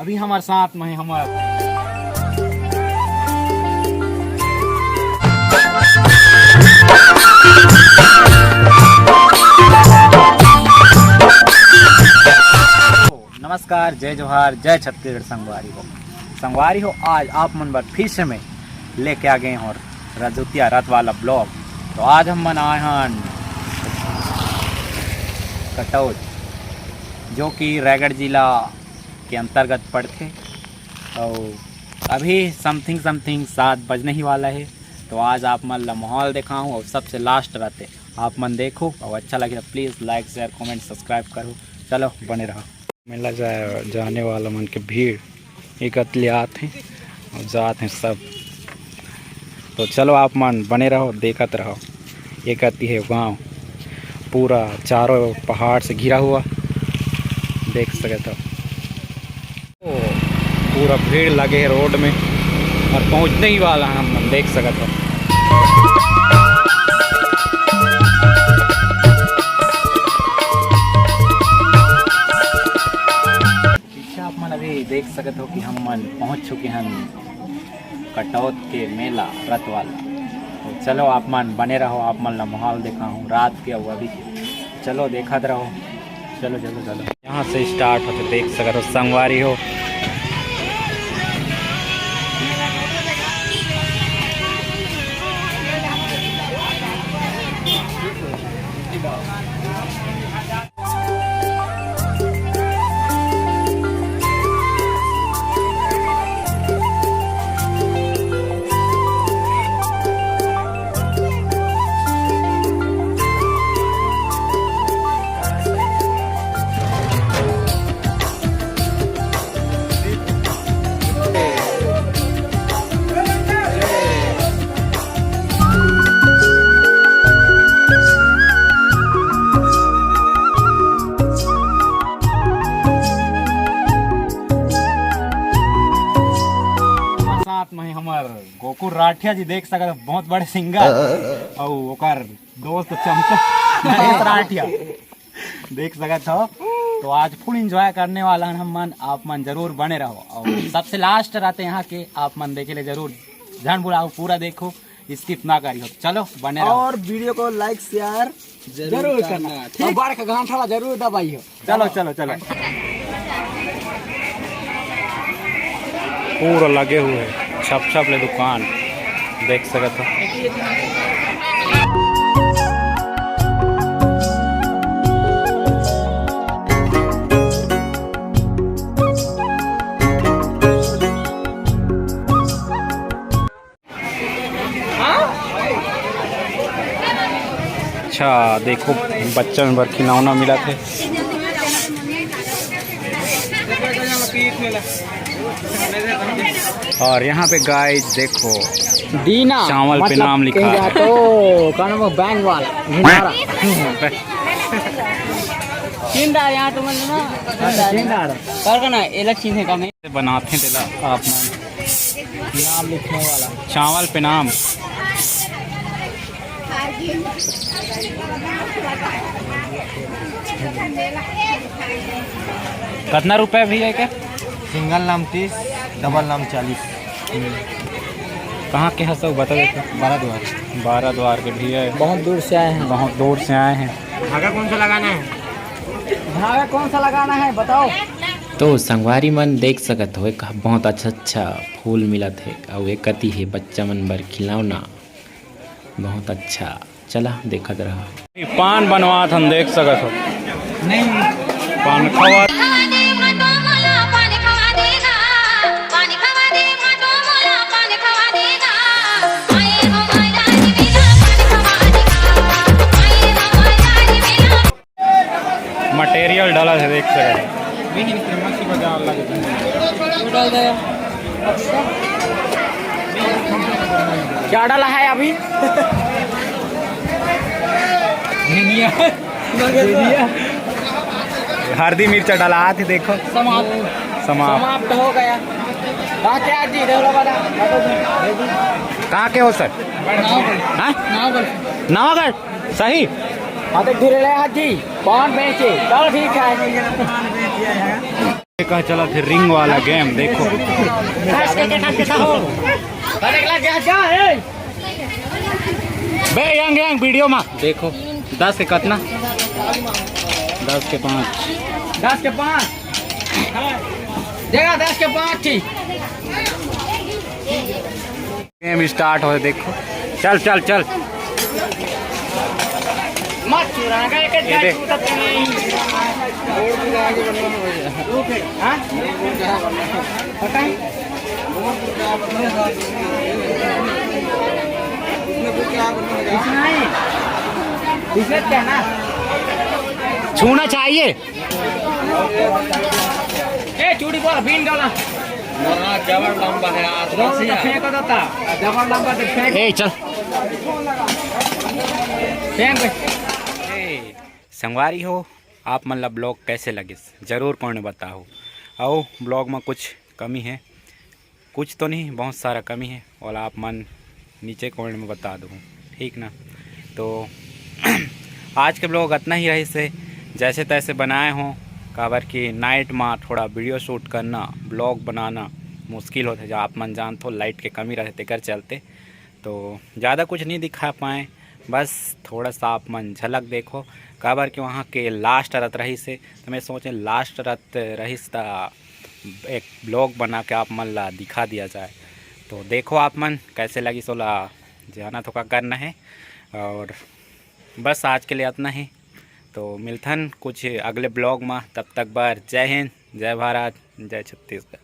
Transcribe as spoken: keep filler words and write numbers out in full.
अभी हमर साथ में हे हमर नमस्कार, जय जोहार, जय छत्तीसगढ़ संगवारी हो। संगवारी हो, आज आप मन बर फिर से मैं लेके आ गए हों रजौतिया रथ वाला vlog। तो आज हम मन आए हन कटौत, जो कि रायगढ़ जिला के अंतर्गत पड़थे। अउ अभी something something सात बजने ही वाला हे। तो आज आप मन ला माहौल देखाहूँ अउ सबसे last रथे आप मन देखो अउ अच्छा लगे तो please like, share, comment, subscribe करो। चलो बने रहो। मेला जा-, जाने वाला मन के भीड़ एकत ले आत हे अउ जात हे सब। तो चलो आप मन बने रहो, देखत रहो। ये कति हे गांव, पूरा चारों पहाड़ से घिरा हुआ, देख सकत हो। ओ, पूरा भीड़ लगे हे रोड में अउ पहुंचने ही वाला हे, हम मन देख सकत हो। पीछे आप मन अभी देख सकत हो कि हम मन पहुंच चुके हन कटौत के मेला रथ वाला। तो चलो आप मन बने रहो, आप मन ला माहौल देखाहूँ रात के अउ अभी के। चलो देखत रहो, चलो चलो चलो। यहाँ से start होथे, देख सकत हो संगवारी हो। साथ में हमर गोकुल राठिया जी देख सकत हो, बहुत बड़े singer, अउ ओकर दोस्त चमका नरेश राठिया देख सकत हो। तो आज full enjoy करने वाला हन हम मन, आप मन जरूर बने रहो। अउ सबसे last रथे यहाँ के, आप मन देखे ले जरूर, झन भुलाओ, पूरा देखो, skip ना करियो। चलो बने रहो। और video को like share जरूर जरूर करना। करना, ठीक? और बड़का घंटा ला जरूर दबाइयो। चलो चलो चलो। पूरा लगे हुए हे, छप छप ले दुकान देख सकत हो। अच्छा देखो, बच्चा मन बर खिलौना मिलत हे। और यहाँ पे guys देखो, दीना चावल पे मतलब नाम लिखा कहीं है। जातो, कानून में बैंक वाला, भंडारा। चिंता यहाँ तो मतलब ना, चिंता। कर ना, एला चिन्हे का मैं। बनाथे तेला आप मन। नाम लिखने वाला। चावल पे नाम। कतना रुपया भैया के? Single नाम तीस, double नाम चालीस। कहाँ के हस, बता देते। बारह द्वार। बारह द्वार के भैया हे। बहुत दूर से आए हैं। बहुत दूर से आए हैं। धागा कौन सा लगाना है? धागा कौन सा लगाना है, बताओ। तो संगवारी मन देख सकत हो, एक बहुत अच्छा अच्छा फूल मिलत हे, अउ एक कति हे बच्चा मन बर खिलौना, बहुत अच्छा। चला देखत रहा। पान बनवात हन, देख सकत हो। पान खवा material डाला है, देख सकत हो। क्या डाला है अभी? धनिया। धनिया। हल्दी मिर्चा डाला हाथ ही देखो। समाप्त। समाप्त। समाप्त हो गया। कहाँ के आज जी? देवरा वाला। कहाँ के हो सर? नावगढ़। हाँ? नावगढ़। नवागढ़। सही। हाँ, तो घिरले हाथ जी, पान बेचे, चलो ठीक है। कहा चला थे रिंग वाला गेम, देखो। बे यंग यंग वीडियो में देखो, दस के कितना? दस के पाँच। दस के पाँच। देखा, दस के पाँच ठीक। गेम स्टार्ट हो, देखो। चल चल चल। मत चुराएगा, एक एक ये गाड़ी देख। उठा के नहीं। हाँ? पता है? इसमें नहीं। इसमें क्या ना? छूना चाहिए। ए, चूड़ी बोल, बीन गाला। मोरा जबर लंबा है यार, रसिया। फेंक देता। जबर लंबा से फेंक। ए, चल। फेंक। ए, संगवारी हो, आप मन ला ब्लॉग कैसे लगिस, जरूर कमेंट में बताओ। अउ ब्लॉग में कुछ कमी है, कुछ तो नहीं, बहुत सारा कमी है, और आप मन नीचे कमेंट में बता दो, ठीक ना? तो आज के ब्लॉग इतना ही रहिस हे, जैसे तैसे बनाए हो, काबर कि नाइट में थोड़ा वीडियो शूट करना, ब्लॉग बनाना मुश्किल होथे, जो आप मन जानथो लाइट के कमी रहथे तेकर चलते। तो ज़्यादा कुछ नहीं दिखा पाए, बस थोड़ा सा आप मन झलक देखो, काबर कि वहाँ के लास्ट रात रहिस हे, तो मैं सोचे लास्ट रात रहिस त एक ब्लॉग बना के आप मन ला दिखा दिया जाए। तो देखो आप मन कैसे लगिस ओला, जाना तो का करना है। और बस आज के लिए इतना ही, तो मिलथन कुछ अगले ब्लॉग में, तब तक बर जय हिंद, जय भारत, जय छत्तीसगढ़।